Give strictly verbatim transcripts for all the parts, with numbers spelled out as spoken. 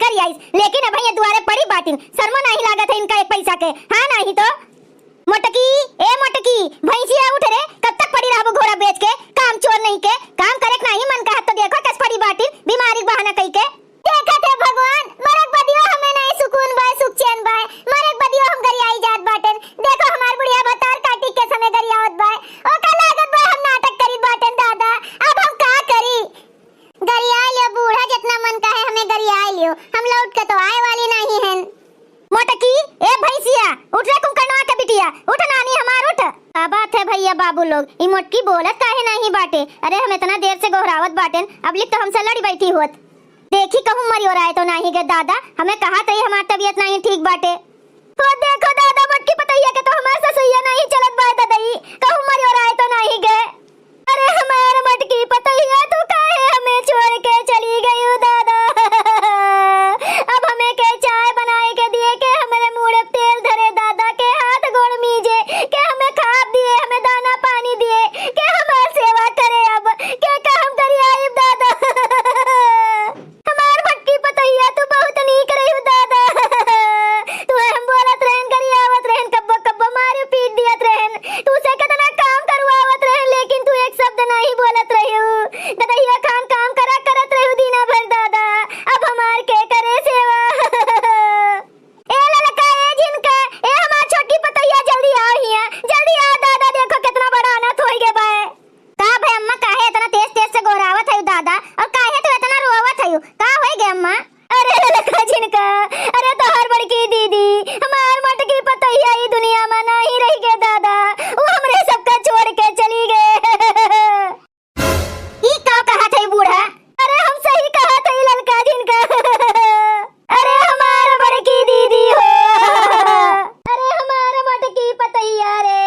करी आइस, लेकिन अबहिं ये दुआरे पड़ी बाटिन, शर्मो नाहीं लागत है इनका एक पैसा के। हाँ नाहीं तो। मोटकी, ए मोटकी, भैंसिया उठ रे, कब तक पड़ी रहबू घोड़ा बेच के? काम चोर नहीं के, काम करे के नाहीं मन कहत तो देखो कस पड़ी बाटिन, बीमारी के बहाना कई के। देखत है भगवान, मरे के बदियो हमें नाहीं सुकून बाय, सुख चैन बाय, मरे के बदियो हम गरियाई जात बाटेन। देखो हमार बुढ़िया भतार काटी के समय गरियावत बाय, ओका लागत बाय हम नाटक करी बाटेन दादा, अब हम का करी? गरिया लियो बूढ़ा, जितना मन कहे हमें गरिया लियो, हम लौट के तो आए वाली नाहीं हैं। मोटकी, ए भैंसिया, उठ रे कुंभकर्णवा के बिटिया, उठ नानी हमार उठ। का बात है भैया बाबू लोग, ई मोटकी बोलत काहे नाहीं बाटे? अरे हम इतना देर से गोहरावत बाटेन, अब लिक तो हमसे लड़ी बैठी होत। देखी कहूँ मरी ओराए तो नाहीं गे दादा, हमें कहत रही हमार तबीयत नाहीं ठीक बाटे। हो देखो दादा, मोटकी पतोहिया के तो हमार ससुइया नाहीं चलत बाय ददई, कहूँ मरी ओराए तो नाहीं गे। अरे हमार मोटकी पतोहिया, तू काहे हमें छोड़ के चली गयू दादा? अब हमें के चाय बनाए के दिए, के हमरे मूड़े पे तेल धरे दादा, के हाथ गोड़ मीजे, के हमें खाब दिए, हमें दाना पानी दिए, के हमार सेवा करे अब, के का हम करियाइब दादा? हमार मोटकी पतोहिया, तू बहुत नीक रह्यू दादा। तुहे हम बोलत रहन, गरियावत रहन, कब्बो कब्बो मारे पीट दियत रहन, तू से कितना काम करवावत रहन, लेकिन तू एक शब्द नाहीं बोलत रह्यू। गदहिया खान काम करा करत रह्यू दीना भर दादा, अब हमार के करे सेवा? ए ललका, ए झिनका, ए हमार छोटकी पतोहिया, जल्दी आओ हियाँ, जल्दी आओ दादा, देखो कितना बड़ा अनर्थ होई गे बाय। का भय अम्मा, काहे इतना तेज तेज से गोहरावत हयू दादा, और काहे तू इतना रोवत हयू, का होई गे अम्मा? अरे ललका झिनका, अरे तोहर बड़की दीदी, हमार मोटकी पतोहिया ई दुनिया में नाहीं रहि गे दादा, वो हमरे सबका छोड़ के चली गे। ई का कहत है बूढ़ा? अरे हम सही कहत है ललका झिनका। अरे हमार बड़की दीदी हो, अरे हमार मोटकी पतोहिया रे।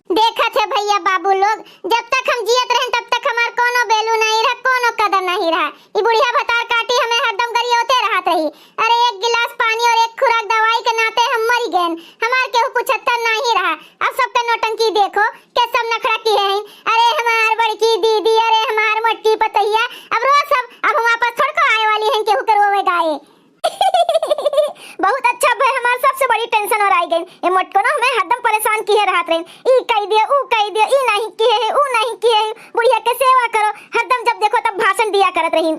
देखत है भैया बाबू लोग, जब तक हम जियत रहन तब तक हमार कोनो value नाहीं रहा, कोनो कदर नाहीं रहा। ई बुढ़िया भतार काटी हमें हरदम गरियौते रहत रही। अरे एक गिलास पानी और एक खुराक दवाई के नाते हम मरी गएन, हमार केहू पुछत्तर नाहीं रहा। अब सबका नौटंकी देखो, के सब नखरा किहे हैं। अरे हमार बड़की दीदी, अरे हमार मोटकी पतोहिया, अब रोज सब, अब हम वापस थोड़को आए वाली हैं केहू के रोवे गाए। बहुत अच्छा भय, हमार सबसे बड़ी tension ओराई गई। ए मोटको ना हमें हरदम परेशान किहे रहत रहिन, ई कई दिया, ऊ कई दिया, ई नाहीं किहे है, ऊ नाहीं किहे है, बुढ़िया के सेवा करो, हरदम जब देखो तब भाषण दिया करत रहिन।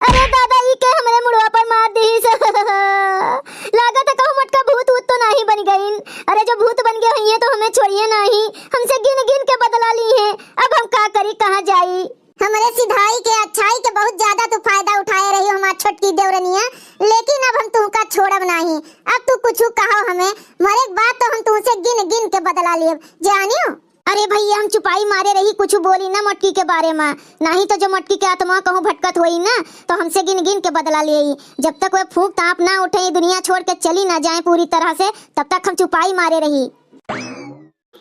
अरे दादा, ई के हमरे मुड़वा पर मार दिहिस। लागत है कहूँ मोटका भूत ऊत तो नाहीं बन गइन। अरे जो भूत बन गए होइहें तो हमें छोड़िहे नाहीं, हमसे गिन गिन के बदला लिहें। अब हम का करी, कहाँ जाई? हमरे सिधाई के, अच्छाई के बहुत ज्यादा तू फायदा उठाए रही हो हमार छोटकी देवरनिया, लेकिन अब हम तुहका छोड़ब नाहीं। अब तू कुछु कहो हमें, मरे के बाद तो हम तुहसे गिन गिन के बदला लेब, जानियो। अरे भैया, हम चुपाई मारे रही, कुछु बोली ना मोटकी के बारे में, नाहीं तो जो मोटकी के आत्मा कहूँ भटकत होई ना, तो हमसे गिन गिन के बदला लेई। जब तक वे फूंक ताप ना उठे, ई दुनिया छोड़ के चली ना जाए पूरी तरह से, तब तक हम चुपाई मारे रही।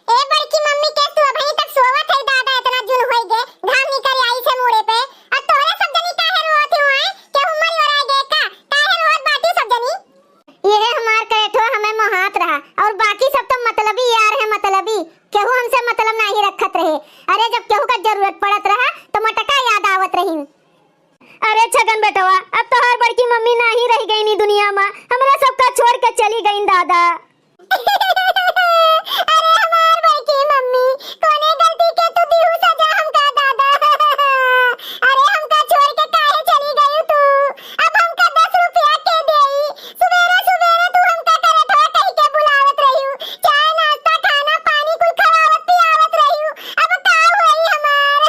ए बड़की मम्मी, के तू अबहीं तक सोवत है दादा, इतना जुन होई गे, घाम निकल आई से मुड़े पे, और तोरे सब जनी काहे रोवत हो, आए? केहू मरी ओराए गे का? काहे रोवत बाटी सब जनी? इहे हमार करेठवा हमें मोहात रहा, और बाकी सब तो मतलबी यार है, मतलबी, केहू हमसे मतलब नाहीं रखत रहे। अरे जब केहू का जरूरत पड़त रहा तो मोटका याद आवत रही। अरे छगन बेटवा, अब तोहार बड़की मम्मी नाहीं रहि गईनी दुनिया मा, हमरा सबका छोड़ के चली गईन दादा। अरे हमार बड़की मम्मी, कौने गलती के तू दिहू सजा हमका दादा? अरे हमका छोड़ के काहे चली गयू तू? अब हमका दस रुपया के देई? सुबेरे सुबेरे तू हमका करेठवा कहि के बुलावत रहिउ, चाय नाश्ता खाना पानी कुल खवावत पियावत रहिउ, अब का होई हमार?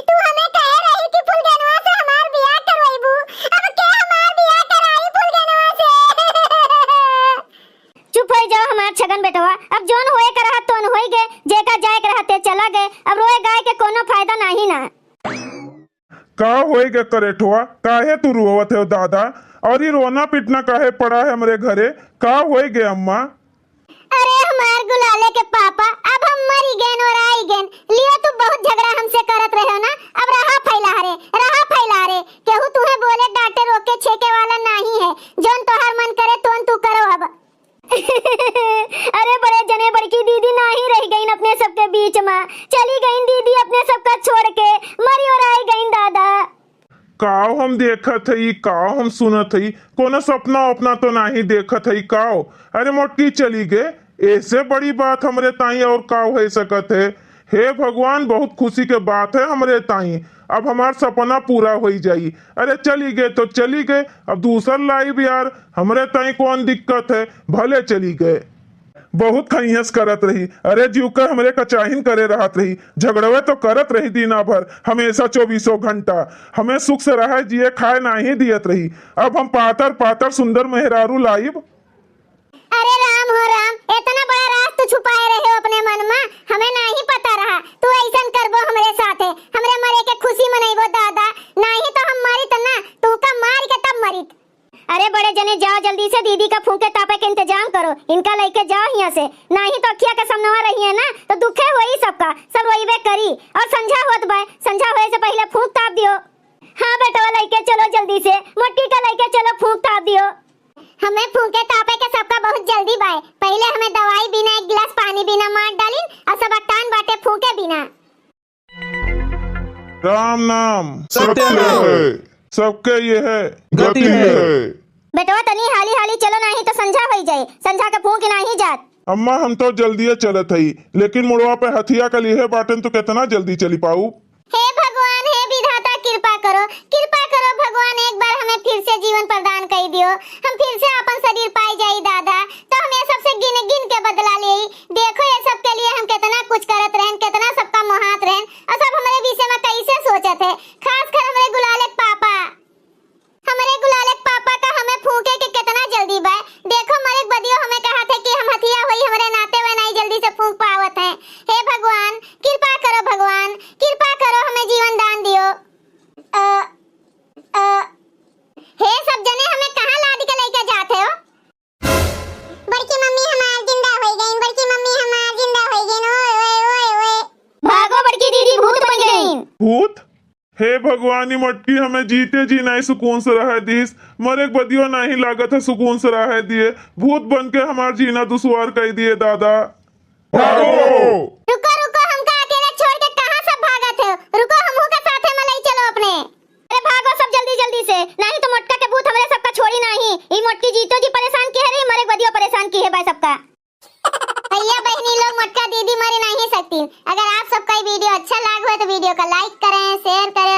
तू हमें कहे रही कि फुलगनवा से हमार बियाह करवइबू, अब के हमार बियाह कराई फुलगनवा से? चुप होइ जाओ हमार छगन बेटवा, अब जौन होए के रहत तौन होइ गे, जेका जाए के रहत ते चला गे, अब रोए गाए के कोनो फायदा नाहीं ना। का होए गे करेठवा, काहे तू रोवत है दादा? और ई रोना पीटना काहे पड़ा है हमरे घरे? का होए गे अम्मा? अरे हमार गुलाले के पापा, अब हम मरी गेन ओराई गेन। लियो तू बहुत झगड़ा हमसे करत रहे हो ना, अब रहा फैला रे, रहा फैला रे। केहू तुहे बोले डांटे रोके छेके वाला नाहीं है, जौन तोहार मन करे तौन तू करो अब। अरे बड़े जने बड़की दीदी नाहीं रहि गईन अपने सबके बीच मा, चली गईन दीदी अपने सबका छोड़ के, मरी ओराई गईन। देखत हई काव, हम सुनत हई, कोनो सपना ओपना तो नाहीं देखत हई काव? अरे मोटकी चली गए, ऐसे बड़ी बात हमरे ताईं और काव होइ सकत है? हे भगवान, बहुत खुशी के बात है हमरे ताईं, अब हमार सपना पूरा होइ जाई। अरे चली गए तो चली गए, अब दूसर लाइब यार, हमरे ताईं कौन दिक्कत है, भले चली गए। बहुत खइहस करत रही, अरे जीव के हमरे कचाहिन करे रहत रही, झगड़वे तो करत रही दीना भर, हमेशा चौबीसों घंटा। हमें सुख से रहे जिए खाए नाहीं दियत रही, अब हम पातर पातर सुंदर मेहरारू लाइब। अरे राम हो राम, इतना बड़ा राज तू छुपाए रहे हो अपने मन में, हमें नाहीं पता रहा तू ऐसन करबो हमरे साथे। हमरे मरे के खुशी मनइबो दादा, नाहीं तो हम मरित ना, तू का मार के तब मरित। अरे बड़े जने, जाओ जल्दी से दीदी का फूंके तापे के इंतजाम करो, इनका लइके जाओ हियां से, नाहीं तो अखिया के सामनवा रही है ना तो दुखे होई सबका, सब रोइबे करी। और संझा होत बा, संझा होए से पहिले फूंक ताप दियो। हाँ बेटवा, लइके चलो जल्दी से, मोटकी का लइके चलो, फूंक ताप दियो। हमें फूंके तापे के सबका बहुत जल्दी बाय, पहिले हमें दवाई बिना एक गिलास पानी बिना मार डालिन और सब अकतान बाटे फूंके बिना। राम नाम सत्य सत्य है। है, सबके ये है गति गति है। है। बेटवा तनी हाली हाली चलो, नाहीं तो संझा होई जाए, संझा के फूंक नाहीं जात। अम्मा हम तो जल्दिए चलत हई, लेकिन मुड़वा पे हथिया के लिए बाटेन तो कितना जल्दी चली पाऊ? हे भगवान, हे विधाता, कृपा करो, कृपा करो भगवान, एक बार हमें फिर से जीवन प्रदान कई दियो, हम फिर से अपन शरीर पाई जाई दादा, तो हम ये सबसे गिन गिन के बदला लेई। देखो ये सब के लिए हम कितना कुछ करत रहन, कितना सबका मोहात रहन, और सब हमरे विषय में कैसे सोचत है, खासकर हमरे गुलाले के पापा। हमरे गुलाले के पापा का हमें फूंके के कितना जल्दी बा। देखो मरे के बदियो हमें कहा थे कि हम हथिया होई, हमरे नाते हुए नाहीं जल्दी से फूंक पावत हैं। हे भगवान, कृपा करो भगवान, कृपा करो, हमें जीवन दान दियो। अ, अ, हे सब जने, हमें कहाँ लाद के लइके जात है हो? बड़की मम्मी हमार जिंदा होइ गईन, बड़की मम्मी हमार जिंदा होइ गईन, ओए, ओए, ओए, ओए। भागो, बड़की दीदी भूत बन गईन। भूत? हे भगवान, ई मटकी हमें जीते जी नाहीं सुकून से रहे दीस, मरे के बदियो नाहीं लागत है सुकून से रहे दिए, भूत बन के हमार जीना दुश्वार कई दिए दादा। भागो। रुको, रुको, हमका अकेले छोड़ के कहाँ सब भागत हो? रुको, हमहू के साथे में लई चलो अपने। अरे भागो सब जल्दी जल्दी से, नाहीं तो मोटका के भूत हमरे सबका छोड़ी नाहीं। ई मोटकी जीतो जी परेशान किहे रही, मरे के बदियो परेशान किहे बा सबका। भैया बहिनी लोग, मोटका दीदी मरी नाहीं सकतीन। अगर आप सबका ई video अच्छा लाग हो तो video का like करें, share करें।